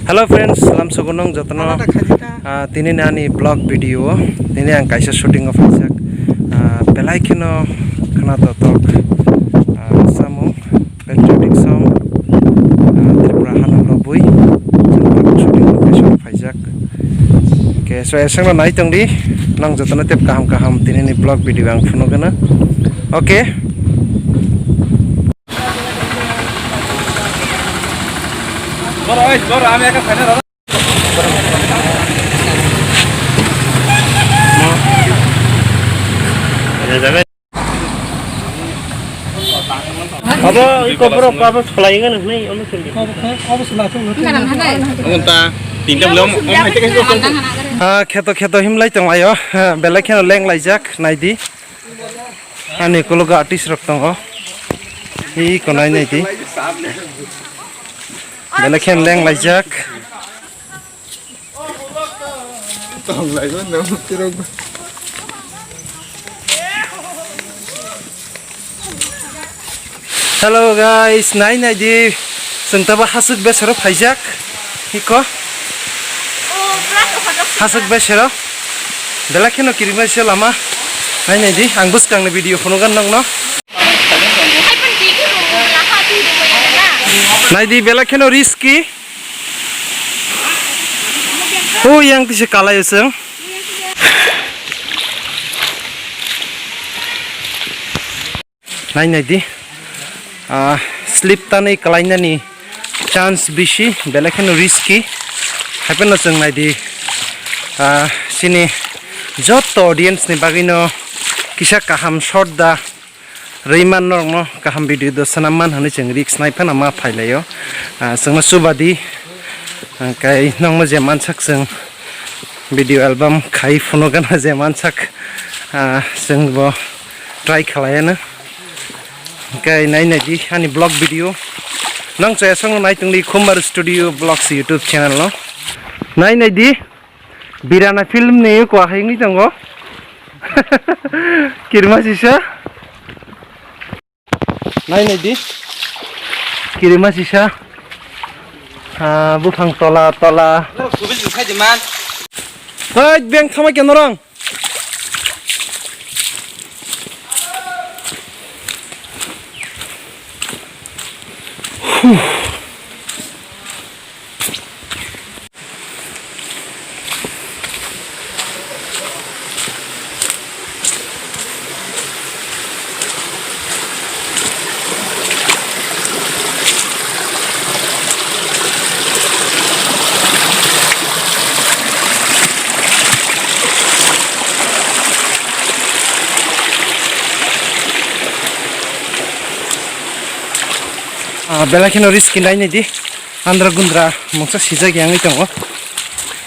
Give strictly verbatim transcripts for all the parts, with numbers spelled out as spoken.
Hello friends, salam sugunung jotono. Alada khaji ta. Ah, tini ni ani vlog video o, tini ang kaisa shooting o phaijak. Ah, belai kheno khna totok, ah, samung, patriotic song, ah, Tripura hano lobwi, shooting location o phaijak. Okay, so esengno nai tongdi, nang jotono tep kaham kaham tini ni vlog video ang phunugana. Okay. Abo iko borok abo swlai wngkha nw hwnwi, omo swlai. Abo swlai thung nw. Wngkha ta, tinta bolong, omo hai tei kaisa. Ah, kheto kheto himlai tonglaio. Ah, belai kheno leng laijak, naidi. Ani kologo artist rok tongo. Iko nai naidi. Belai kheno leng laijak. Tong lai mano, tirok. Hello guys, nai naidi, chwng tabo hasuk besero phaijak, iko. Hasuk besero. Belai kheno kirima se lama. Nai naidi, ang bwskangni video phunugan nokno. Naidi, belai kheno risky. O yang tise kalai o chwng. Nai naidi. Ah, slip tanwi kalainani chance bisi, belai kheno risky. Haiphano chwng naidi. Ah, chini joto audience ni bagwino kisa kaham short da. Rwi man norokno kaham video do swnam man hwnwi chwng risk nai phano ma phai laio. Ah, chwngno chubadi, ah, kai nokno je mansak chwng video album khai phunukgana je mansak, ah, chwng bo try khlaiano. Kai nai naidi ani vlog video. Nang chaya songno nai tongdi Khumbar Studio Vlogs YouTube channel no. Nai naidi. Birana film ni ko ahai wngwi tongo. Kirima sisa. Nai nai di. Kirima sisa. Ah, buphang tola, tola. Norok subil jukhaidi man. Hai, beng thamai khe norong. Ah, belai kheno risk nai nai di. Andra gundra mungsa sijak yang tongo.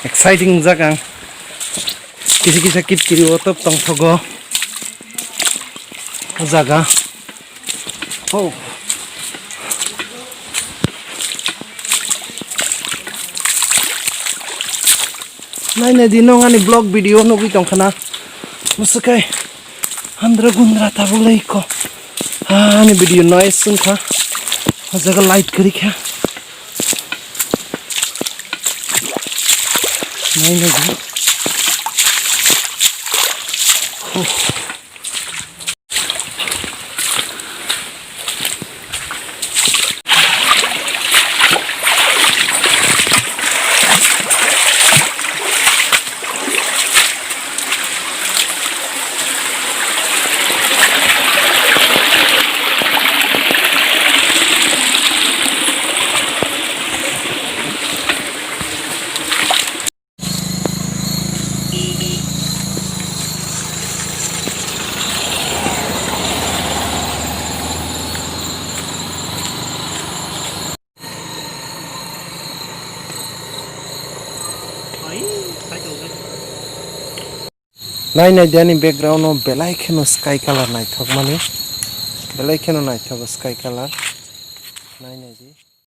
Exciting jak ang. Kisa kisa kit kiri o top tong thogo. O jaga. Oh. Nai nai di nong ani vlog video nugwi tong khana. Musukai. Andra gundra tabuk lai ko. Ah, ani video noise wngkha. O jaga light kwrwi kha. Nai nai di. Oh. Nai nai di ani background o belai kheno sky color naithok mani, belai kheno naithok sky color. Nai nai di.